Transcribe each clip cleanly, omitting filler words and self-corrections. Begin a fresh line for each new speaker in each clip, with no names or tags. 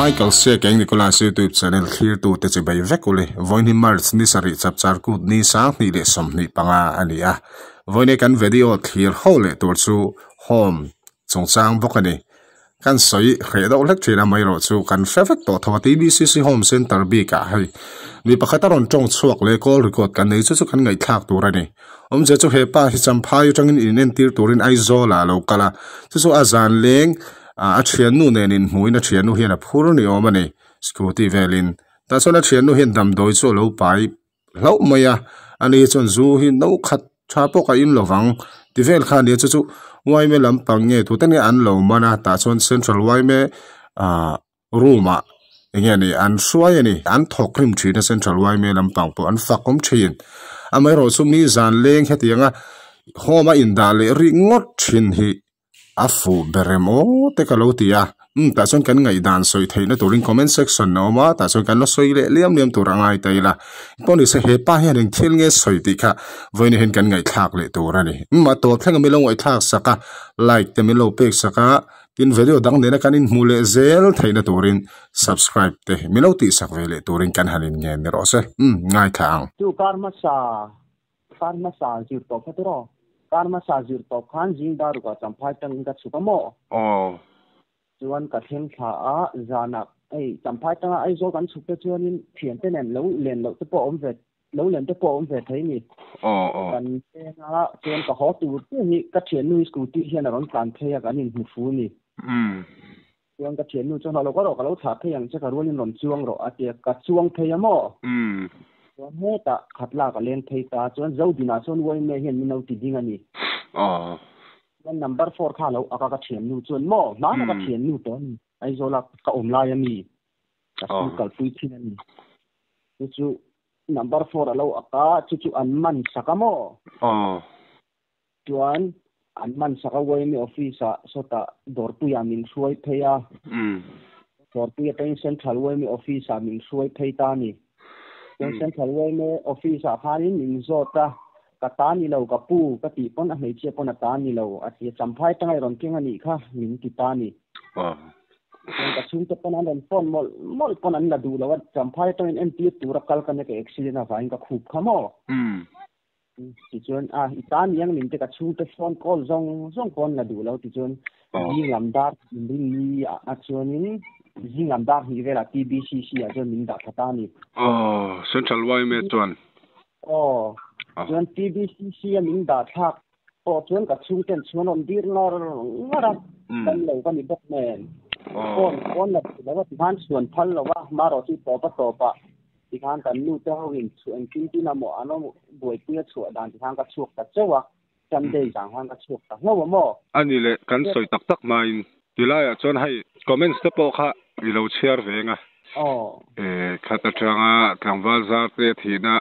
Michael Siakeng Nicholas YouTube channel thlirtute chi bei vek ule. Vawiin hi March ni sarih chapchar kut ni 25 a ni a. Vawiin kan video thlir ho leh tur chu home chungchang bawk a ni. Kan sawi hreh deuh hlek thin a mai erawh chu kan hre vek tawh tho a TBCC Home Centre bikah hei mi pakhat a rawn tawng chhuak leh call record kan nei chu chu kan ngaihthlak tur a ni. Awmzia chu he pa hi Champhai atangin in entir turin Aizawl ah a lo kal a, chu chu a zan leng a thiannu nen inhmuhin a thiannu hian a phur ni awm a ni scooty velin. Tah chuan a thiannu hian damdawi chu a lo pai hlauh mai a, ani chuan zu hi no khat tha pawh ka in lovang ti vel kha ania chu chu yma lampang nge tute nge an lo man a tah chuan central yma ahh room ah enge ni an hruai a ni an thawk rim thin a central yma lampang pawh an fak awm thin amaherawh chu mi zan leng hetiang a home a indah leh rik ngawt thin hi. A fuh ber em aw te ka lo ti a, umm tah chuan kan ngaihdan sawi theihna turin comment section a awm a, tah chuan kan la sawi leh liam liam tur a ngai ta ila, pawh ni se he pa hian eng thil nge sawi tih kha vawiin hian kan ngaihthlak leh tur a ni. Umm a tawp thleng a min lo ngaihthlak sak a, like te min lo pek sak a, tin video dang nena kan inhmuh leh zel theihna turin subscribe te min lo tihsak ve leh turin kan han inngen ni rawh se, umm ngaithla ang.
Chu kar hmasa Kar hmasa zir tawp kha tiraw? Kar hmasa zir tawp khan zing dar rukah Champhai tangin ka chhuk a maw?
Aw.
Chuan ka thleng thla a, zanah hei Champhai tanga Aizawl kan chhuk te chuanin thiante nen lo len loh te pawh a awm ve, lo len te pawh a awm ve thei ni.
Aw aw.
Kan thleng a, chuan ka haw tur chiah hi ka thiannu hi scooty hian a rawn tlan phei a, kan inhmu fu ni.
Umm.
Chuan ka thiannu chuan a lo ka rawh ka lo thlah phei ang che ka rualin rawn chuang rawh a ti a, ka chuang phei a maw?
Umm.
Chuan hetah khat lak a leng phei ta chuan Zodina chuan Uaime hian min lo ti ding a ni.
Aw.
Chuan number four kha a lo ak a ka thiannu chuan maw? Hmana ka thiannu tawh a ni, Aizawla ka awm lai a mi, ka school kalpui thin a ni. Chu chu number four a lo ak a, chu chu an man sak a maw?
Aw.
Chuan an man sak a YMA office ah sawtah Dawrpuiah min hruai phei a. Dawrpui atangin Central YMA office ah min hruai phei ta a ni. Chuan Central YMA office ah khanin min zawt a, ka ta ni lo ka pu ka tih pawn a hmeichhia pawn a ta ni lo a ti a, Champhai atanga i rawn keng a nih kha min ti ta a ni. Chuan ka chhungte pawn an rawn phone mawlh mawlh pawn an la duh lo a, Champhai atangin entir tura kal ka nia ka accident avangin ka khup kha maw? Tichuan, a, i ta ni ang min te ka chhungte phone call zawng zawng pawn la duh lo tichuan zing lam dar rin ni ah chuanin zing lam dar hnih velah TBCC ah chuan min dah thla ta a ni.
Aw, Central yma chuan.
Aw, chuan TBCC a min dah thlak pawh chuan ka chhungten chuan rawn dir ngar ngar a, kan lo ka ni bawk nen. Phone pawn la duh lo a tikhan chhuan phal lo a, marawh chu tawp a tawp ah Tikhan kan nu te ho in chhuah engtin tin a maw an awm buaipui a chhuah dan tikhan ka chhuak ta chauh a, Sunday zang khan ka chhuak ta hlauh a maw?
A ni leh, kan sawi tak tak hmain tilaiah chuan hei comments te pawh kha i lo chhiar ve eng a.
Aw.
E, khat atanga tlangval zar te thihna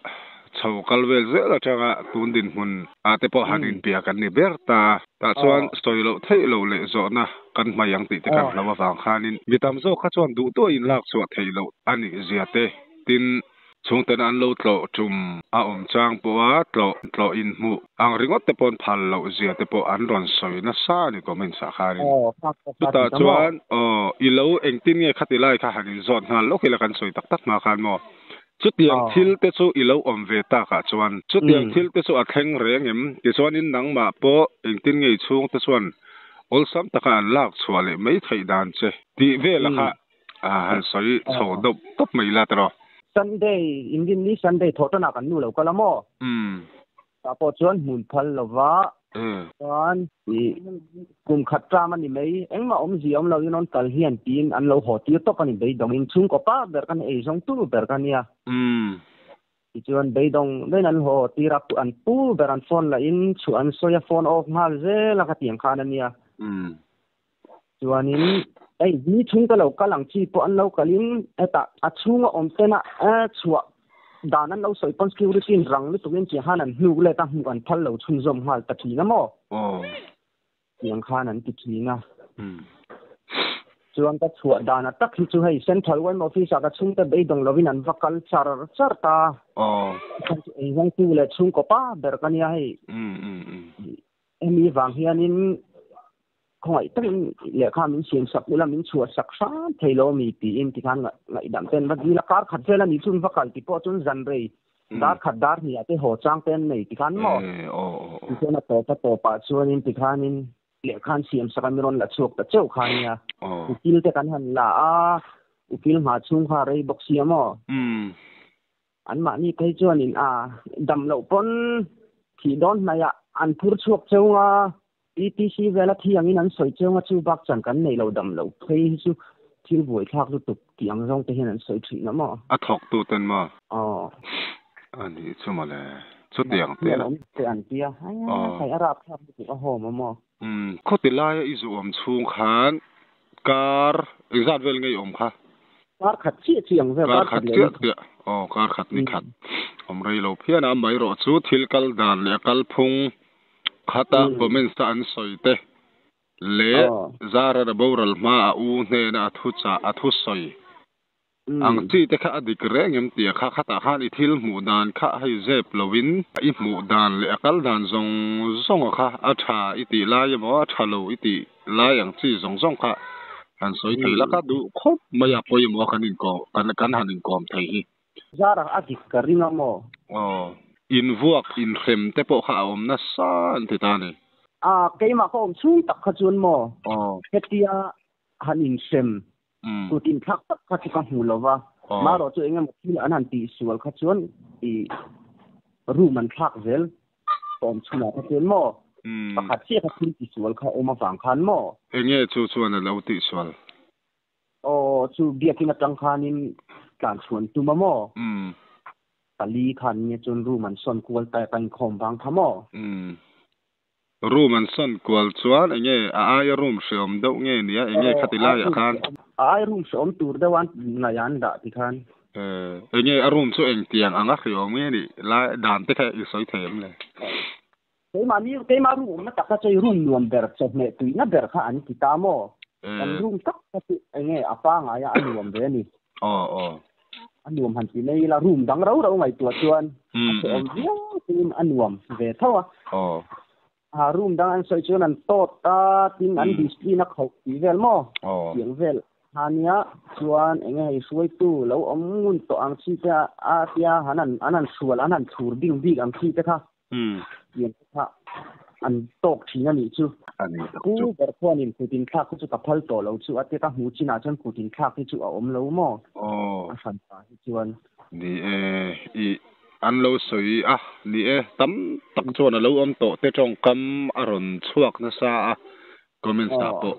chho kal vel zel atanga tun dinhmun ah te pawh han inpia kan ni ber ta a. Tah chuan sawi loh theih loh leh zawhna kan hmai ang tih te kan hlau avang khanin mi tam zawk kha chuan duh duah in lak chhuah theih loh a nih zia te tin chhungten an lo tlawh tum a awm chang pawha tlawh tlawh in hmuh ang ringawt te paw'n phal loh zia te pawh an rawn sawi nasa a ni comments ah khanin. Chutah chuan aw i lo engtin nge khati lai kha han inzawt nghal lawk ila kan sawi tak tak hma khan maw? Chutiang thil te chu i lo awm ve takah chuan chutiang thil te chu a thleng reng em? Tichuanin nangmah pawh engtin ngei chhungte chuan awlsam taka an lak chhuah leh mai theih dan che tih vela kha han sawi chho deuh tawp mai ila tiraw?
Sunday, Inrinni Sunday thawhtanah kan nu lo kal a maw? Tah pawh chuan hmun phal lova chuan ih kum khat ṭam a ni mai, engmah awmzia awm loin rawn kal hian tiin an lo haw tir tawp a ni beidawngin chhungkaw pa ber kan ei zawng tur ber ka nia. Tichuan beidawng dain an haw tir a, an pu ber an phone lahin chhuah an sawi a, phone off nghal zel a ka tiang khan a nia. Chuanin hei ni chhung te lo kal ang chi pawh an lo kalin hetah a chhunga awm tena chhuah dan an lo sawi pawn security in rang lutukin tiang khan an hnuk let a hmuh an phal lo chhunzawm nghal ta thin a maw? Tiang khan an ti thin a. Chuan ka chhuah dan a tak hi chu hei Central YMA Office ah ka chhungte beidawng lovin an va kal char char ta. Eizawngtu leh chhungkaw pa ber ka nia hei. Hemi vang hianin. Khawngaih takin lehkha min siam sak ula min chhuah sak hram thei lo mi tiin tikhan ngaihdam ten va dil a kar khat vel a nih chuan va kal ti pawh chuan zan rei dar khat dar hnih ah te haw chang te an nei tikhan maw tichuan a tawp a tawp ah chuanin tikhanin lehkha an siam sak a mi rawn la chhuak ta cheuh kha nia ukil te kan han la a ukil nghah chhung kha a rei bawk sia maw. Anmahni phei chuanin a dam loh pawn thih dawn hnaihah an phur chhuak cheu a, PTC vela thi angin an sawi cheu a, chu bak chan kan nei lo dam loh phei hi chu thil buaithlak lutuk tih ang zawng te hian an sawi thin a maw?
A thawktu ten maw?
Aw.
A nih chu mawle, chutiang te.
An awm te an tia, hei a rapthlak lutuk a hawm a maw?
Umm, khawti laia i zuam chhung khan kar engzat vel nge i awm kha?
Kar khat chiah chiah ang vel,
kar khat leh ni khat. Aw, kar khat ni khat. Awm rei lo phian a, amaherawh chu thil kal dan leh a kal phung khata comments a an sawi te leh Zara ra boral hma a u hnena a thu chah a thu sawi Ang chi te kha a dik reng em tia kha khatah khan i thil hmuh dan kha hei zep loin i hmuh dan leh a kal dan zawng zawng a kha a tha i tih lai emaw a tha lo i tih lai ang chi zawng zawng kha han sawi thei la ka duh khawp mai a pawimawh a kan inkawm kan kan han inkawm thei hi.
Zara a dik ka ring a maw?
Aw, invuak inhrem te pawh kha a awm nasa an ti ta a ni.
A, keimah ka awm chhung tak kha chuan maw?
Aw.
Hetia han inhrem Kut inthlak tak kha chu ka hmu lo va, marawh chu eng emaw thil an han tihsual kha chuan i room an thlak zel awm chhunah kha chuan maw pakhat chiah kha thil tisual kha awm avang khan maw.
Enge chu chuan a lo tihsual?
Aw chu biakin atang khanin tlan chhuan tum a maw? Pali khan nge chuan room an sawn kual ta ka inkhawm vang kha maw?
Room an sawn kual chuan enge a aia room hreawm deuh nge nia enge khati laiah khan.
A aia room hreawm tur deuh an ngaih an dah ti khan.
Enge a room chu engtiang anga hreawm nge nih lai dan te kha i sawi thei em le.
Keimahni keimah room awmna tak kha chu hei room nuam ber chawhmeh tuihna ber kha an ti ta maw? Kan room tak kha chu enge a pangai a a nuam ve a ni.
Aw aw.
A nuam han ti mai ila room dang rau rau ngaihtuah chuan a hrehawm viau chungin a nuam ve tho a. A room dang an sawi chuan an tawt a tin an discipline a khauh tih vel maw? Tiang vel a nia chuan eng nge hei hruaitu lo awm ngun tawh ang chi te a tia han an han hrual an han thlur bing bik ang chi te kha. Tiang te kha an tawk thin a nih chu. Pu ber khuanin kut inthlak hi chu ka phal tawh lo chu a tia ka hmuh chinah chuan kut inthlak hi chu a awm lo maw? A hran ta hi chuan.
Ni e, i an lo sawi a, ni e, tam tak chuan a lo awm tawh te tawngkam a rawn chhuak nasa a, comments ah pawh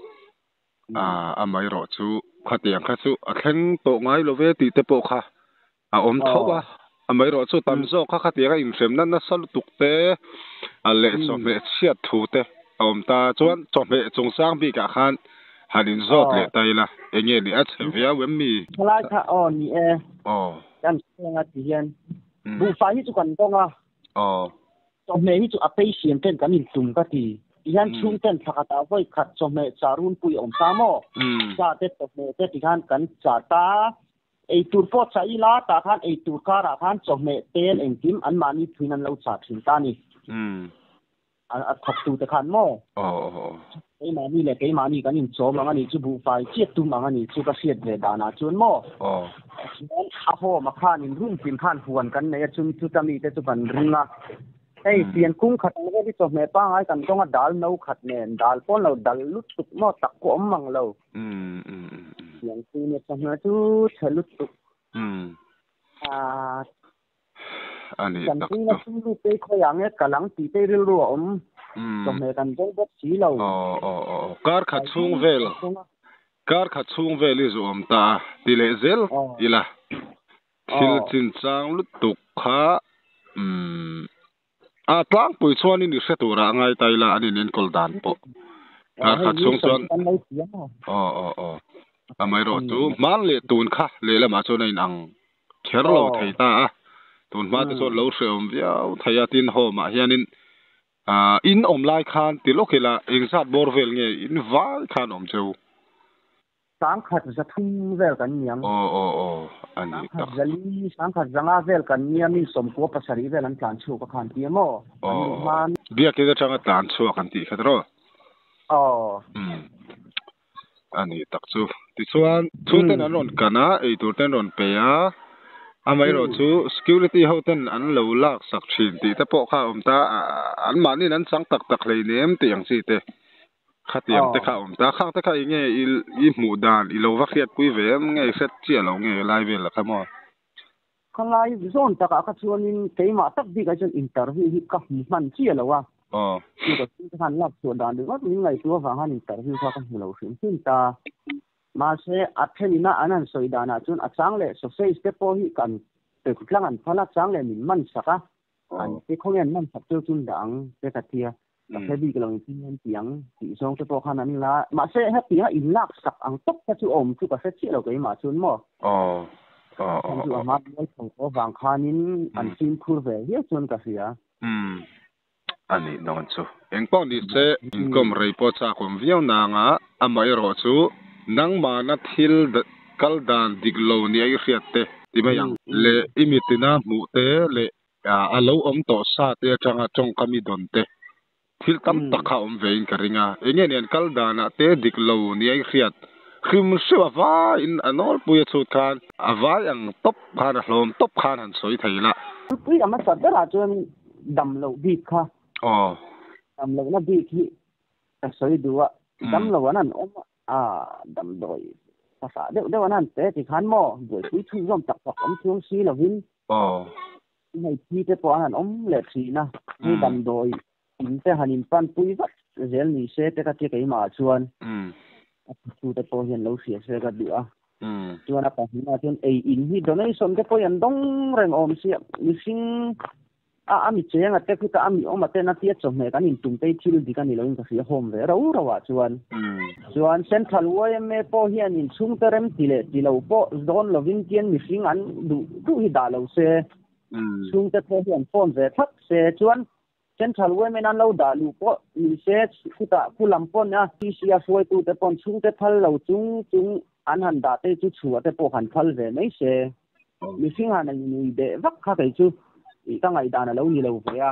a amaherawh chu khatiang kha chu a thleng tawh ngai lo ve tih te pawh kha A awm tho a, amaherawh chu tam zawk kha khatiang a inhremna nasa lutuk te leh chawhmeh chhiat thu te a awm ta. Chuan chawhmeh chungchang bikah khan han inzawt leh ta ila, eng nge ni a chhe viau em mi?
Thalai kha aw ni e, kan hriang a ti hian buhfai hi chu kan dawng a, chawhmeh hi chu a pei siam ten kan intum ka ti. Ti hian chhung ten thla khatah vawi khat chawhmeh chah runpui a awm ta maw? Cha te chawhmeh te ti khan kan chah ta. Eitur pawh chah ila tah khan eitur karah khan chawhmeh tel engkim anmahni thuin an lo chah thin ta a ni. A thawktute khan maw? Keimahni leh keimahni kan inchawm ang a nih chu buhfai chiah tum ang a nih chu ka hriat ve danah chuan maw? Chuan a home-a khanin room tin khan huan kan nei a chumi chuta mite chu kan ring a. Hei pian kung khat ang vel hi chawhmeh pangngai kan dawng a dal no khat nen dal pawn lo dal lutuk maw tak pawh awm mang lo. Pian kung nia chawhmeh chu chhe lutuk.
Aaa
Kan pui na sum lut te khawiah nge kal ang tih te rilru a awm. Chawhmeh kan dawng bawk si lo.
Kar khat chhung vel kar khat chhung vel i zu awm ta a ti leh zel ila. Thil chinchang lutuk kha umm a tlangpui chuanin i hre turah a ngai ta ila an inenkawl dan pawh kar khat chhung chuan aw aw aw amaherawh chu hman leh tun kha lehlamah chuan a inang kher lo thei ta a tun hma te chuan lo hrehawm viau thei a tin home ah hianin ah in awm lai khan ti lawk ila engzat bawr vel nge in vai khan awm cheu.
Sangkhat za thum vel kan ni ang.
Aw aw aw a ni tak.
Sangkhat za li, sangkhat za nga vel kan nia mi sawmkua pasarih vel an tlan chhuak a khan tia maw? An luh hman.
Biakin atanga tlan chhuak an tih kha tiraw?
Aw.
Umm. Ani tak chu. Tichuan, chhungten an rawn kan a, eitur ten rawn pe a, amaherawh chu security ho ten an lo lak sak thin tih te pawh kha a awm ta, anmahniin an chang tak tak hleinem tih ang chi te, khatiang te kha a awm ta. Khang te kha eng nge i hmuh dan i lo va hriatpui ve em nge i hret chiah lo nge lai vel la kha maw?
Khalai zawn takah kha chuanin keimah tak bikah chuan interview hi ka hmu hman chiah lo a. Chu ka chhungte khan lak chhuah dan ringawt min ngaihtuah avang khan interview kha ka hmu lo hrim hrim ta. Mahse, a thenina an han sawi danah chuan a chang leh sausage te pawh hi kan pe tlang an phal a, chang leh min man sak a. An ti khawnge an man sak cheu chu dah ang te ka tia. Ka hre bik lo in tin an ti ang tih zawng te pawh khan an la. Mahse, hetianga in lak sak ang tawp kha chu awm chu ka hre chiah lo keimah chuan maw. Khan chu a hma mual tho tawh avang khanin an fimkhur ve viau chuan ka hria.
A nih dawn chu. Engpawh ni se inkawm rei pawh chak awm viau nanga amaherawh chu nangmahna thil kal dan dik lo nia i hriat te ti mai ang. Leh i mitina hmuh te leh a lo awm tawh sa te atanga tawngkam i dawn te thil tam tak kha awm ve in ka ring a. Enge nen kal danah te dik lo nia i hriat hrim hrim a vaiin a nawlpui a chhut khan a vai ang tawp khan a hlawm tawp khan han sawi thei la.
Pui a hmasa berah chuan dam loh bik kha.
Aw.
Dam lohna bik hi ka sawi duh a, dam lo an han awm a, damdawi hmasa deuh deuh an han pe ti khan maw buaipui chhunzawm tak tak awm chuang si lovin.
Aw.
Hei thi te pawh an han awm leh thin a, hei damdawi in te han inpan pui vat zel ni se te ka tia keimah ah chuan. A phutu te pawh hian lo hria se ka duh a. Chuan a pahnihna chuan ei in hi donation te pawh hi an dawng reng awm sia, mihring a a mi cheng a te khutah a mi awm a ten a tia chawhmeh kan intum te hi thil dik a ni loin ka hria hawm ve ro ro ah chuan. Chuan Central yma pawh hian inchhungte rem ti leh ti lo pawh dawn lovin tian mihring an duh duh hi dah lo se, chhungte pawh hi an phone ve thlap se chuan Central yma an lo dah luh pawh ni se khutah khu lam pawn a PC a hruaitute pawn chhungte phal lo chung chung an han dah te chu chhuah te pawh han phal ve mai se. Mihring han in nui beh vak kha kei chu i ka ngaihdan a lo ni lo ve a.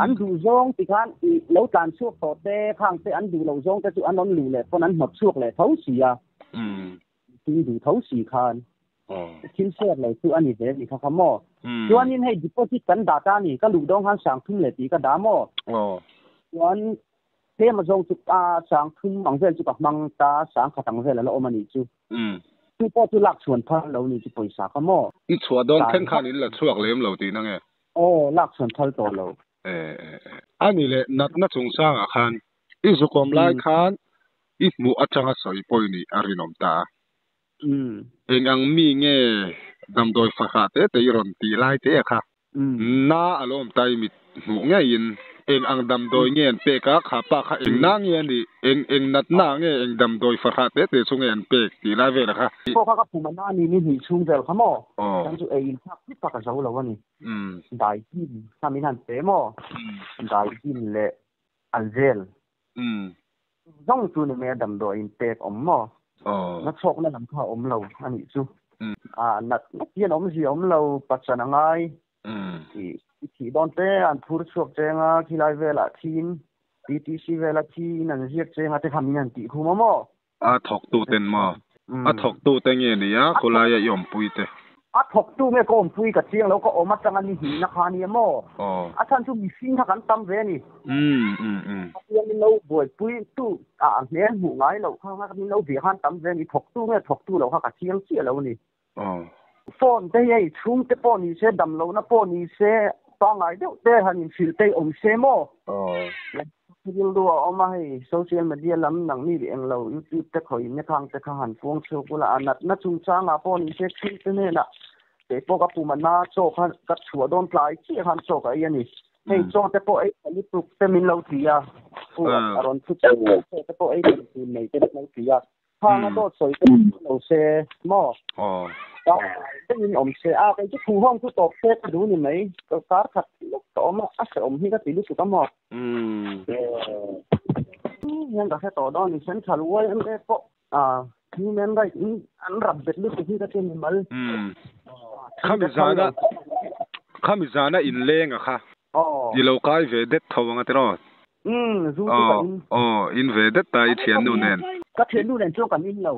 An duh zawng ti khan i lo tlan chhuak tawh te khang te an duh loh zawng te chu an rawn luh leh pawn an hnawt chhuak leh tho si a. Thil duh tho si khan thil share lo chu a ni ve ni kha kha maw. Chuanin hei deposit kan dah ta ni ka luh dawng khan sang thum leh tih ka dah maw. Chuan tlem azawng chu a sang thum ang vel chu ka hmang ta sang khat ang vel a la awm a nih chu. Chu pawh chu lak chhuan phal lo ni chu pawisa kha maw.
I chhuah dawn thleng khan in la chhuak lem lo tihna nge?
Aw lak chhuan phal tawh lo.
A ni leh natna chungchangah khan i zukawm lai khan i hmuh atanga sawi pawh i nih a rinawm ta a. Eng ang mi nge damdawi fahrah te te i rawn tih lai te a kha. Na a lo awm ta i mit hmuh ngeiin eng ang damdawi nge an pek a, kha pa kha eng na nge a nih, eng eng natna nge eng damdawi fahrah te te chu nge an pek tih lai vel a kha.
Pawh kha ka pum a na ni ni hnih chhung vel kha maw? Chuan chu ei inthlak thut kha ka zo lo a ni. Daihlim kha min han pe maw? Daihlim leh Alvel. Zawng chu ni mai a damdawi in pek awm maw? Na chhawkna lam kha a awm lo a nih chu. A nat nat hian awmzia awm lo, pachan a ngai. I thih dawn te an phur chhuak cheng a, khilai velah thiin, PTC vela thiin an ziak cheng a te kha min han tih khum a maw?
A thawktu ten maw? A thawktu te nge ni a, khawlaia i awmpui te?
A thawktu nge ka awmpui ka chiang lo, ka awm atanga ni hnihna kha ania maw? A chhan chu mihring kha kan tam ve a ni. A piang min lo buaipui tu ah hmel hmuh ngai loh kha min lo bia khan tam ve a ni. Thawktu nge thawktu lo kha ka chiang chiah lo a ni. Phone te hi hei chhungte pawh ni se, damlohna pawh ni se, pangngai deuh te han inhrilh te awm se maw? Rilru a awm a, hei social media lam nang mi eng lo YouTube te khawiin ne khang te kha han puang chhuak ula, a natna chungchangah pawh ni se chhungte hnenah kei pawh ka pum a na chaw kha ka chhuah dawn tlai chiah khan chaw ka ei a ni. Hei chaw te pawh ei tha lutuk te min lo ti a, fu a rawn thu chaw te pawh ei tha tur nei te min lo ti a. Khang a dawt sawi te chu lo se maw? Engin awm se a, kei chu khuhawng chu tawp se ka duh ni mai. Ka kar khat lek ka awm a, a hrehawm hi ka ti lutuk a maw? Hian ka hre tawh dawn ni, Central YMA pawh human right in an rap bet lutuk hi ka ti ni mal.
Khami zana khami zana inleng a kha. I lo kai ve det tho ang a tiraw?
Zu chu ka in.
Aw, in ve det ta i thiannu nen.
Ka thian nu nen chuan kan in lo.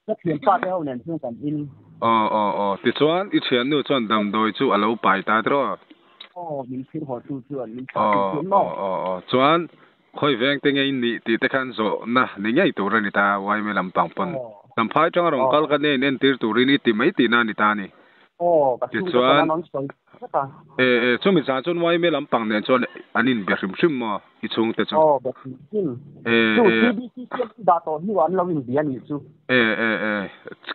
Ka thian pa te ho nen chuan kan in.
Aw aw aw tichuan i thian nu chuan damdawi chu a lo pai ta tiraw?
Aw min thlir haw tu chuan min thlah tu chuan maw?
Aw aw aw chuan khawi veng te nge in nih tih te khan zawhna ni ngei tur a ni ta YMA lampang pawn. Lamphai tanga rawn kal ka nen entir turin i ti mai tihna a ni ta a ni.
Aw ka chhungte pawn an rawn sawi vek a.
E e chumi zan chuan YMA lampang nen chuan an inbe hrim hrim maw i chhungte chu?
Aw be hrim hrim.
E
Chu
e.
TBC siam chu dah tawh hnuah an lo inbia a nih chu.
E e e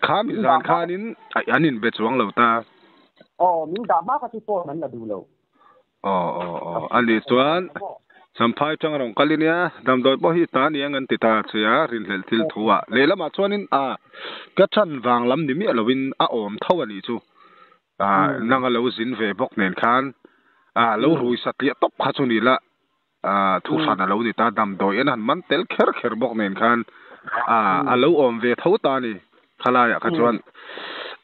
khami zan khanin an inbe chuang lo ta.
Aw min dah hma kha chu phone an la duh lo.
Aw aw aw a nih chuan Champhai tang rawn kal i nia, damdawi pawh hi ta aniang an ti ta che a, rinhlelh thil thu ah. Lehlamah chuanin a ka chan vang lam ni miah lovin a awm tho a nih chu. Ah nang a lo zin ve bawk nen khan ah lo rui satliah tawp kha chu ni la ah thu hran a lo ni ta, damdawi en han man tel kher kher bawk nen khan ah a lo awm ve tho ta a ni. Khalaiah kha chuan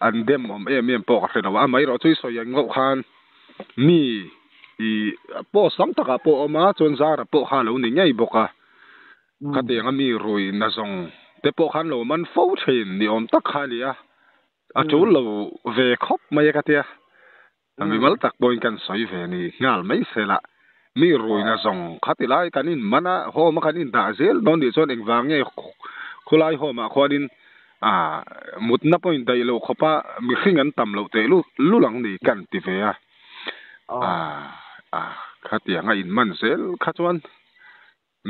an dem awm em em pawh ka hre lo a, amaherawhchu chu i sawi ang ngauh khan mi ih post tam takah pawh a awm a, chuan Zara pawh kha a lo ni ngei bawk a, khatianga mi rui na zawng te pawh khan lo man fo thin ni awm tak kha a ni a, a tul lo ve khawp mai a ka tia. A mimal tak pawhin kan sawi ve ni nghal mai sela, mi ruina zawng khati lai kan in man a, home a kan in dah zel dawn nih chuan engvang nge khulai home ah khuanin ah mutna pawhin daih loh khawpa mihring an tam loh teh lul ang ni kan ti ve a, ah ah khatianga in man zel kha chuan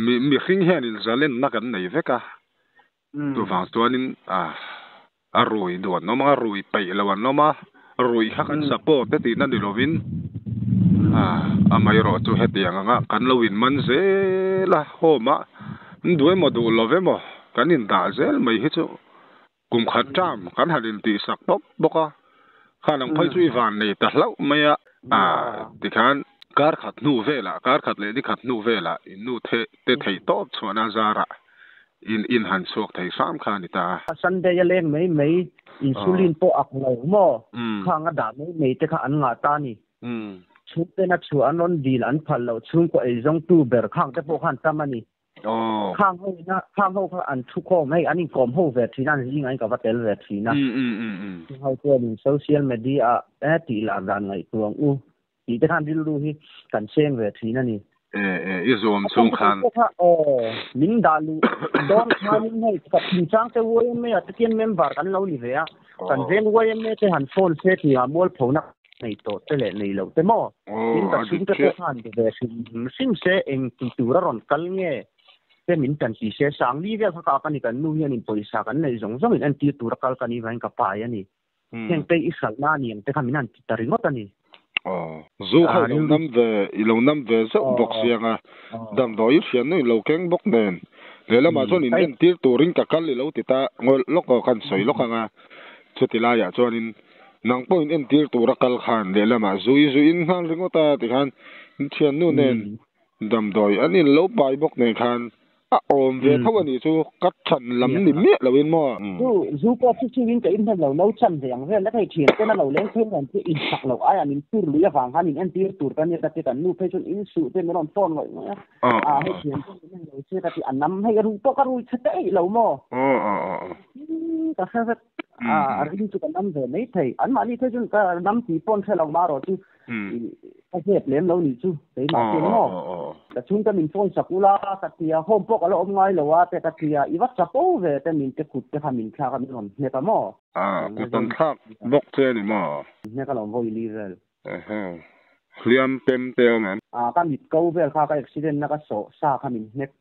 mi mihring hianin zalenna kan nei vek a. Chuvang chuanin a rui duh an awm a, rui peih lo an awm a, rui kha kan support te tihna ni lovin amaherawh chu hetiang anga kan lo inman zel a, home ah duh emaw duh lo emaw kan indah zel mai hi chu kum khat term kan han intihsak tawp bawk a, khan ang phei chu i van nei ta hlauh mai a, tikhan kar khat hnu velah kar khat leh ni khat hnu velah in nu te theih tawp chhuahna zarah In in han chhuak thei hram kha a ni ta.
Sunday a leng mai mai, insulin pawh ak lo maw? Khang a dah mai mai te kha an ngah ta a ni. Chhungten a chhuah an rawn dil an phal loh chhungkaw eizawngtu ber khang te pawh khan tam a ni. Khang ho ina khang ho kha an thu khawm hei an inkawm ho ve thin a, an zingah in ka va tel ve thin a. Khang ho chuanin social media ah e tih lar dan ngaihtuah ang u. Tih te khan rilru hi kan seng ve thin a ni.
E e, i zawm chung khan.
Aw, min dah luh dawn khanin hei ka thinchang te YMA ah te khian member kan lo ni ve a, kan veng YMA te han phone se tih ah mualphona nei tawh te leh nei loh te maw? Tin ka chhungte pawh khan be ve hrim hrim se eng ti tur a rawn kal nge te min tan ti se, Sangli vel kha ka ak a ni kan nu hianin pawisa kan neih zawng zawngin entir tur a kal ka nih vangin ka pai a ni. Heng te i hralhna a ni ang te kha min han ti ta ringawt a ni.
Aw, zu kha i lo nam ve, i lo nam ve zeuh bawk si ang a, damdawi i hriat nu i lo keng bawk nen, lehlamah chuan in entir turin ka kal i lo ti ta ngawih lawk aw, kan sawi lawk ang a, chuti laiah chuanin nang pawh in entir tura kal khan lehlamah zu i zu in nghal ringawt a tikhan in thiannu nen damdawi an in lo pai bawk nen khan A awm ve tho a nih chu, ka chan lam ni miah lo in maw?
Chu zu pawh chu chu in ka in hnem lo, no chan ve ang vel lek hei thian ten a lo leng phei nen chu in chak loh ai an in tur lui avang khan in entir tur ka nia ka ti, kan nu phei chuan in suh te min rawn phone ngawih ngawih a, a hei thian ten min en lo che ka ti, a nam hei a ruh pawh ka rui chhe ta eih lo maw? Ka hre vek, a ring chu ka nam ve mai thei, anmahni phei chuan ka nam tih pawh an hre lo marawh chu Ka zep lem lo nih chu keimah chuan maw? Ka chhungte min phone sak ula ka ti a, home pawh ka la awm ngai lo a te ka ti a, i va chapo ve te min te kut te kha min thlak a min rawn hnek a maw?
A, kut an thlak bawk che a ni maw?
Hnek alawm vawi li vel.
Ehe, hliam pem te awm em?
A, ka mit ko vel kha ka accident na ka sawh sa kha min hnek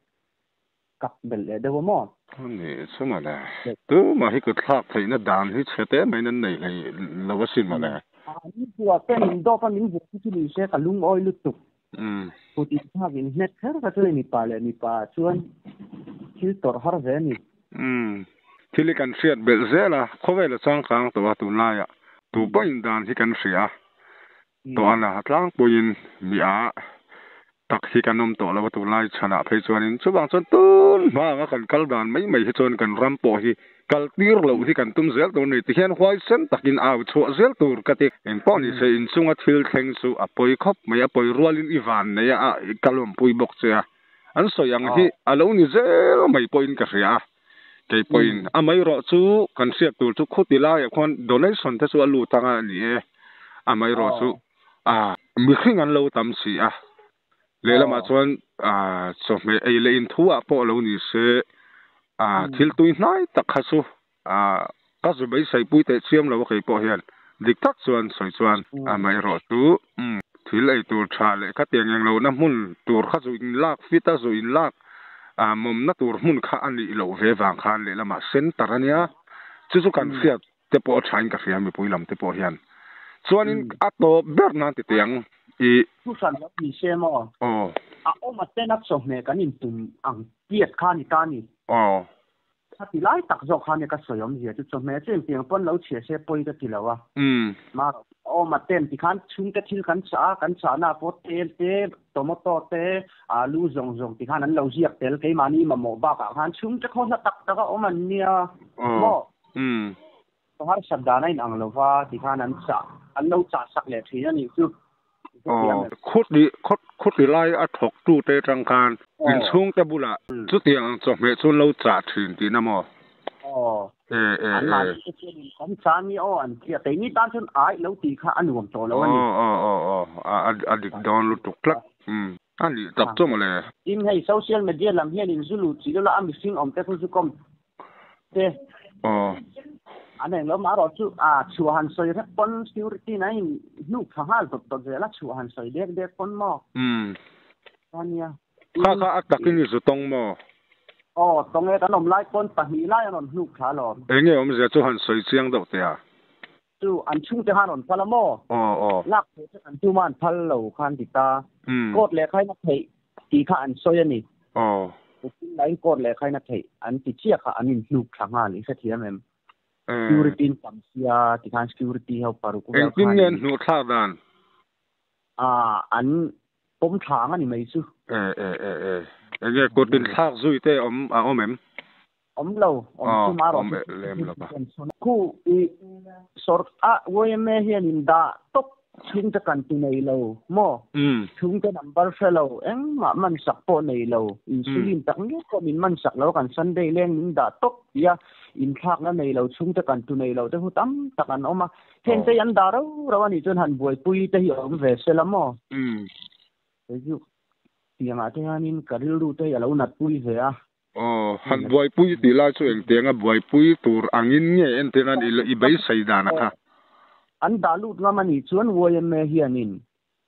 kap belh leh deuh a maw?
A ni chu mawle. Tumah hi kut thlak theihna dan hi chhe te maiin an nei hlei lo asin mawle.
A ni buah te min dawp a min buah hi chu ni se ka lungawi lutuk. Kut in thlak in hmet kher kha chu mipa leh mipa chuan thil tawrh har ve a ni.
Thil hi kan hriat belh zel a, khawvel a changkang tawh a tunlaiah tu pawhin dan hi kan hria a. Tawh a la tlangpuiin mi a tak hi kan awm tawh lo a tunlai chhanah phei chuanin chuvang chuan tun hma anga kan kal dan mai mai hi chuan kan ram pawh hi kal tir loh hi kan tum zel tur a ni tihian huaisen takin au chhuah zel tur ka ti. Engpawh ni se inchunga thil thleng chu a pawi khawp mai a pawi rualin i van nei a i kal awmpui bawk che a. An sawi ang hi a lo ni zel mai pawhin ka hria a. Kei pawhin amaherawh chu kan hriat tur chu khuti laiah khuan donation te chu a lut anga a ni e. Amaherawh chu mihring an lo tam si a. Lehlamah chuan chawhmeh ei leh in thu ah pawh lo ni se thil tui hnai tak kha chu ka zu beisei pui teh chiam lo a kei pawh hian dik tak chuan sawi chuan amaherawh chu thil ei tur tha leh kha tiang eng lohna hmun tur kha zu in lak fit a zu in lak mawmna tur hmun kha a nih loh ve vang khan lehlamah center a nia chu chu kan hriat te pawh a thain ka hria mipui lam te pawh hian chuanin a tawp ber nan ti teh ang i
Thu hran lo ni se maw?
Aw.
A awm a ten a chawhmeh kan intum ang tiat kha a ni ta a ni.
Aw.
Khati lai tak zawk kha nia ka sawi awmzia chu chawhmeh chu engtiang pawn lo chhia se pawi ka ti lo a. Mar awm a ten tikhan chhungte thil kan chah a, kan chahna ah pawh tel te, tomato te, alu zawng zawng tikhan an lo ziak tel keimahni mamawh bakah khan chhungte khaw hla tak tak a awm an nia maw? Harsat dan a inang lo va tikhan an chah an lo chah sak leh thin a nih chu.
Aw, khuti lai a thawktute atang khan inchhungte bulah chutiang ang chawhmeh chu an lo chah thin tihna maw?
Aw, anmahni te chuan in kan chah ni aw an tia, keini tan chuan ai lo tih kha a nuam tawh lo a ni.
Aw, aw, aw, aw, a dik dawn lutuk tlat. A nih tak chu mawle.
Tin, hei social media lam hian in zu luh chih lawla a mihring awm te khu zu kawm te.
Aw.
An eng lo marawh chu a chhuah han sawi rek pawn security in a in hnuk thla nghal dawt dawt zel a chhuah han sawi dek dek pawn maw.
Umm.
Ania.
Kha kha a takin i zu tawng maw?
Aw, tawng e kan awm lai pawn pahnih lai an rawn hnuk thla alawm.
Enge awmzia chu han sawi chiang deuh teh a.
Chu an chhungte khan rawn phal a maw?
Aw aw.
Lak theih chu kan tuma an phal lo khan ti ta. Court lehkhain a theih tih kha an sawi a ni.
Aw.
Putin lahin court lehkhain a theih an ti chiah kha an inhnuk thla nghal i hrethiam em? Security in tam sia tikhan security ho paruk vel khan.
Engtin nge an hnuh thlak dan?
Ah an pawm thla ang a ni mai chu.
E e e e. Enge kut inthlak zui te awm a awm em?
Awm lo, awm chu mah rawh chu. Khu i sawr a yma hian in dah tawp chhungte kan ti nei lo maw? Chhungte number hre lo, engmah man sak pawh nei lo, insulin tak nge pawh min man sak lo, kan Sunday leng min dah tawp tia inthlakna nei lo, chhungte kan tu nei lo te hu tam tak an awm a. Heng te hi an dah rau rau a nih chuan han buaipui te hi a awm ve se la maw? Kei chu tiangah te hianin ka rilru te hi a lo natpui ve a.
Aw, han buaipui tih lai chu engtianga buaipui tur angin nge entir nan i beisei dan a kha?
An dah lut ngam a nih chuan yma hianin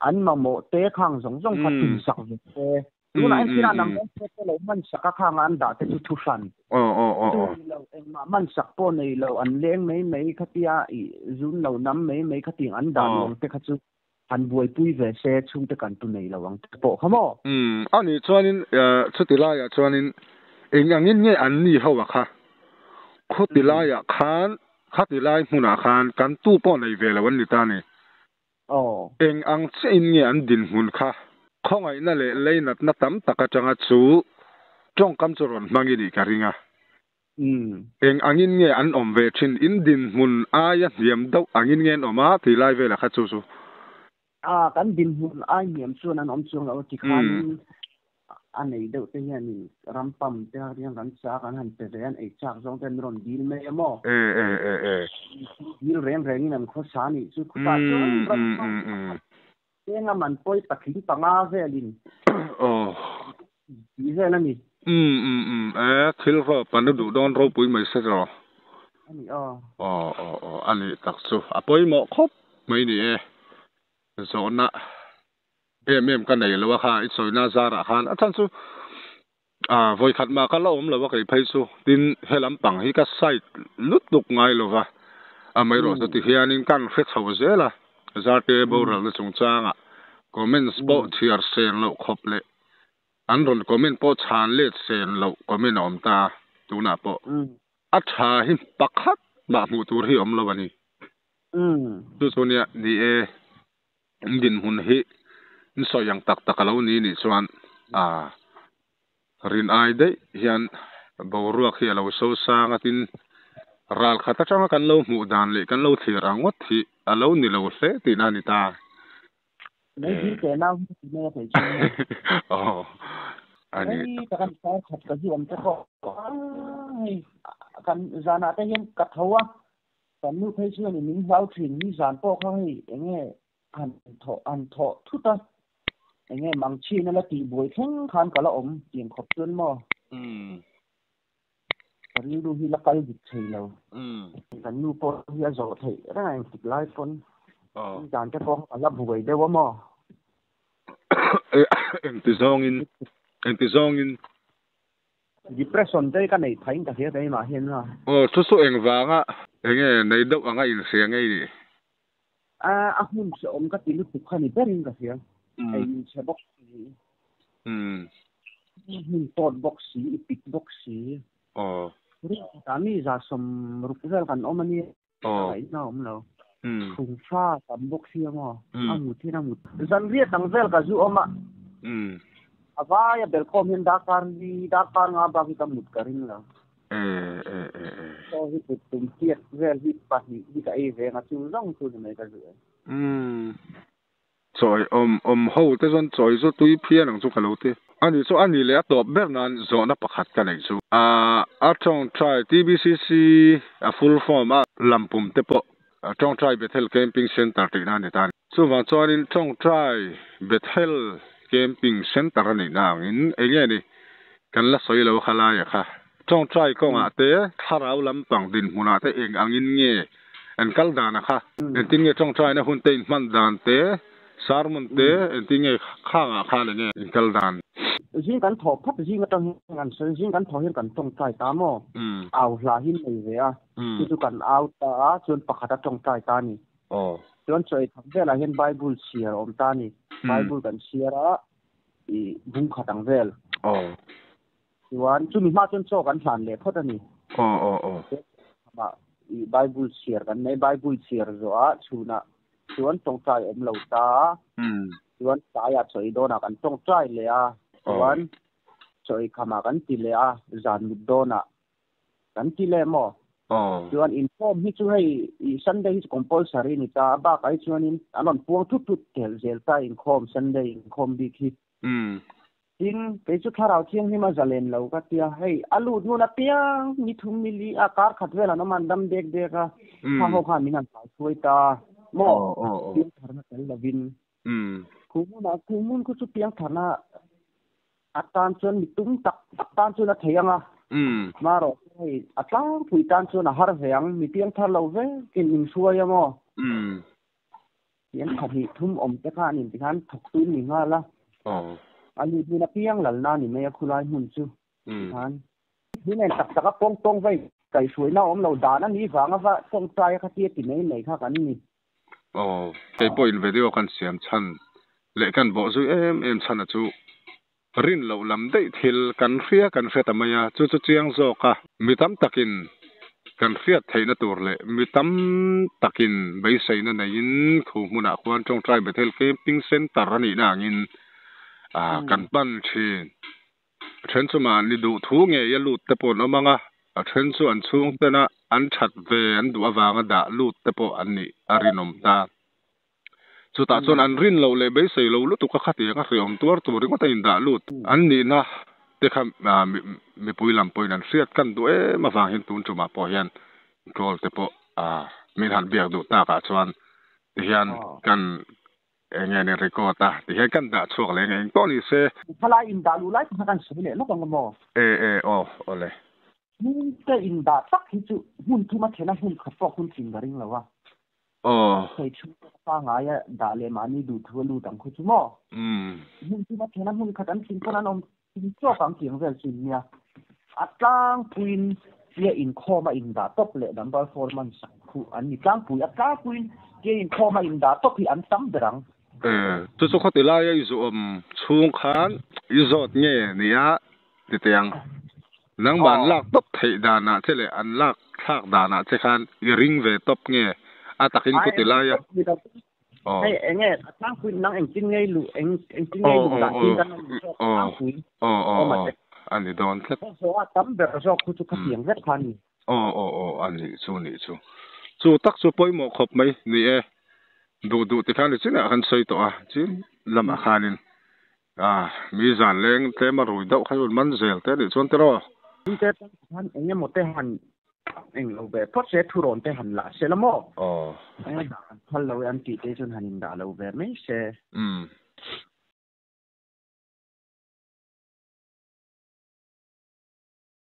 an mamawh te khang zawng zawng kha tumsak ve se. Tunah entir a number plate te lo hman sak a khanga an dah te chu thu hran. Chu ni lo, engmah hman sak pawh nei lo, an leng mai mai khatia i zun lo nam mai mai khatiang an dah luang te kha chu Han buaipui ve se chhungte kan tu nei lo ang te pawh kha maw?
Umm, a nih chuanin chuti laiah chuanin eng angin nge an ni ho a kha? Khuti laiah khan, khati lai hmunah khan kan tu pawh nei ve lo an ni ta ni.
Aw.
Eng ang chiahin nge an dinhmun kha? Khawngaihna leh leinatna tam tak atanga chu tawngkam chu rawn hmang i nih ka ring a. Eng angin nge an awm ve thin? In dinhmun aia hniam deuh angin nge an awm a tih lai velah kha chu chu.
A, kan dinhmun ai hniam chuan an awm chuang lo a ti khanin a nei deuh te hianin ram pam te hian kan chak an han pe ve a, an ei chak zawng te an rawn dil mai a maw?
E, e, e, e.
Dil reng rengin an khawsa a nih chu khutah chuan ram pam Eng a man pawi patling panga velin tih vel a ni.
Umm umm umm e thil rawp an duh dawn ropui mai se rawh.
A ni aw.
Aw aw aw a nih tak chu a pawimawh khawp mai ni e. Zawhna em em ka nei lo a kha i sawina zarah khan a chhan chu ah vawikhat mah ka la awm lo a kei phei chu tin he lampang hi ka side lutuk ngai lo va amaherawhchu ti hianin kan hre chho zel a zarte boralna chungchangah comments pawh chhiar sen loh khawp leh an rawn comment pawh chhan let sen loh comment a awm ta a tunah pawh a tha hi pakhat mah hmuh tur hi a awm lo a ni. Chu chu nia ni e. Dinhmun hi in sawi ang tak tak a lo ni nih chuan ah rin ai daih hian boruak hi a lo so sang a tin ral khat atanga kan lo hmuh dan leh kan lo thlir ang ngawt hi a lo ni lo hle tihna a ni ta. Aw Ani.
Rei tak an kar khat ka zu awm te pawh hei kan zanah te hian ka tho a, kan nu phei chuan in min hlau thin ni zan pawh kha hei enge han thawh han thawh thut a, enge mangchhin a la tih buai thleng khan ka la awm tiang khawp chuan maw. Ka rilru hi la kal dik thei lo. Kan nu pawh hi a zawh theih reng a engtik lai pawn zan te pawh ka la buai deuh a maw.
Engti zawngin engti zawngin.
Depression te ka neih phahin ka hria keimah hian a.
Aw chu chu engvanga enge nei deuh anga inhria ngei ni?
A hmun che awm ka ti lutuk kha ni berin ka hria. Ei in chhe bawk si. Hmun tawt bawk si, i pik bawk si.
Aw.
Rin khatah mi za sawm ruk vel kan awm a nia. Ngaihna a awm lo. Thungfa tam bawk si a maw? A mut hian a mut. Zanriat ang vel ka zu awm a. A vaia belkhawm hian darkar li, darkar nga bak hi ka mut ka ring lo. Chaw hi kut tum hriat vel hi pahnih hi ka ei ve ang a, chu zawng chu ni mai ka zu e.
Chawi awm awm ho te chuan chawi chu tui phian ang chu ka lo ti. Ani chu ani leh a tawp ber nan zawhna pakhat ka neih chu. A tawngtai TBCC a full form a lampum te pawh Tawngtai Bethel Camping Centre tihna a ni ta a ni. Chuvang chuanin Tawngtai Bethel Camping Centre a nihna angin eng nge ni kan la sawi lo kha laia kha. Tawngtai kawngah te thlarau lampang dinhmunah te eng angin nge an kal dana kha? Engtin nge tawngtaina hun te inhman dan te, sermon te engtin nge khangah khan enge in kal dan?
Zing kan thawh phawt zing atang hian an sawi, zing kan thawh hian kan tawngtai ta maw? Au hla hi nei ve a, chu chu kan au ta a, chuan pakhat a tawngtai ta a ni. Chuan chaw ei thak velah hian Bible chhiar a awm ta a ni. Bible kan chhiar a, ih bung khat ang vel. Chuan chumi hma chuan chaw kan hlan leh phawt a ni. Amah i Bible chhiar kan nei, Bible chhiar zawhah chhunah chuan tawngtai awm lo ta a, chuan tlaiah chaw ei dawnah kan tawngtai leh a, chuan chaw ei khamah kan ti leh a, zan mut dawnah kan ti leh maw? Chuan inkhawm hi chu hei i Sunday hi chu compulsory a ni ta a, bakah hi chuanin an rawn puang thut thut tel zel ta inkhawm Sunday inkhawm bik hi. Tin, kei chu Thlarau Thianghlim a zalen lo ka tia, hei a lut hmun apiang ni thum ni li a kar khat vel an awm a, an dam dek dek a, kha ho khan min han tlai hruai ta maw? Piangtharna tel lovin. Khu hmunah khu hmun khu chu piangtharna atan chuan mi tum tak tak tan chuan a thei ang a, marawh chu hei a tlangpui tan chuan a har ve ang, mi piangthar lo vekin min hruai a maw? Tiang pahnih thum awm te kha an inti khan thawktu ni nghal a. A lut hmun apiang lalna ni mai a khulai hmun chu tikhan. Hi nen tak tak a pawng tawng vai kaihhruaina awm lo dan a nih vang a va tawngtai a khatia ti mai mai kha kan ni.
Aw, kei pawhin video kan siam chhan leh kan bawh zui em em chhan a chu rin loh lam daih thil kan hria kan hre ta mai a, chu chu chiang zawk a, mi tam takin kan hriat theihna tur leh mi tam takin beiseina neiin khu hmunah khuan Tawngtai Bethel Camping Centre a nihna angin kan pan thin. A then chu mahni duh thu ngei a lut te pawh an awm ang a, a then chu an chhungtena an that ve an duh avanga dah lut te pawh an nih a rinawm ta. Chutah chuan an rin loh leh beisei lo lutuk a khatiang a hriawm tuar tur ringawt a indah lut an nihna te kha mipui lam pawhin an hriat kan duh em avang hian tun tumah pawh hian goal te pawh min han biak duh takah chuan tihian kan eng nge ni record a tihian kan dah chhuak leh eng pawh ni se.
Thalai indah luh lai kha kan sawi leh lawk ang maw?
E e aw awle.
Hmun te indah tak hi chu hmun thum a thlen a hmun khat pawh hun tling ka ring lo a.
Aw.
Hei chhung te pangai a dah leh mahni duh thu a lut ang khu chu maw? Hmun thum a thlen a hmun khat an tling pawn an awm tling chawk ang tih ang vel chu in nia. A tlangpuiin tia inkhawm a indah tawp leh number four man sak khu an ni tlangpui. A tlangpuiin tia inkhawm a indah tawp hi an tam ber ang.
E, chu chu khawti laia i zuawm chhung khan i zawt nge nia ti teh ang. Nangmah an lak tawp theih danah che leh an lak thlak danah che khan i ring ve tawp nge a takin khu ti lai a.
Aw. Hei enge a tlangpui nang engtin ngei luh eng engtin ngei luh dan tin kan awm zawk tlangpui.
Aw aw aw a ni dawn tlat.
Aw a tam ber zawk khu chu khatiang vek kha a ni.
Aw aw aw a nih chu nih chu. Chu tak chu pawimawh khawp mai ni e. Duh duh ti khan ni chinah khan sawi tawh a chin lamah khanin. A mi zan leng tlem a rui deuh kha chuan man zel te anih chuan tiraw?
Te khan eng emaw te han eng lo ve phawt se thurawn te han la se la maw?
Aw.
Eng dah an phal lo e an tih te chuan han indah lo ve mai se.
Umm.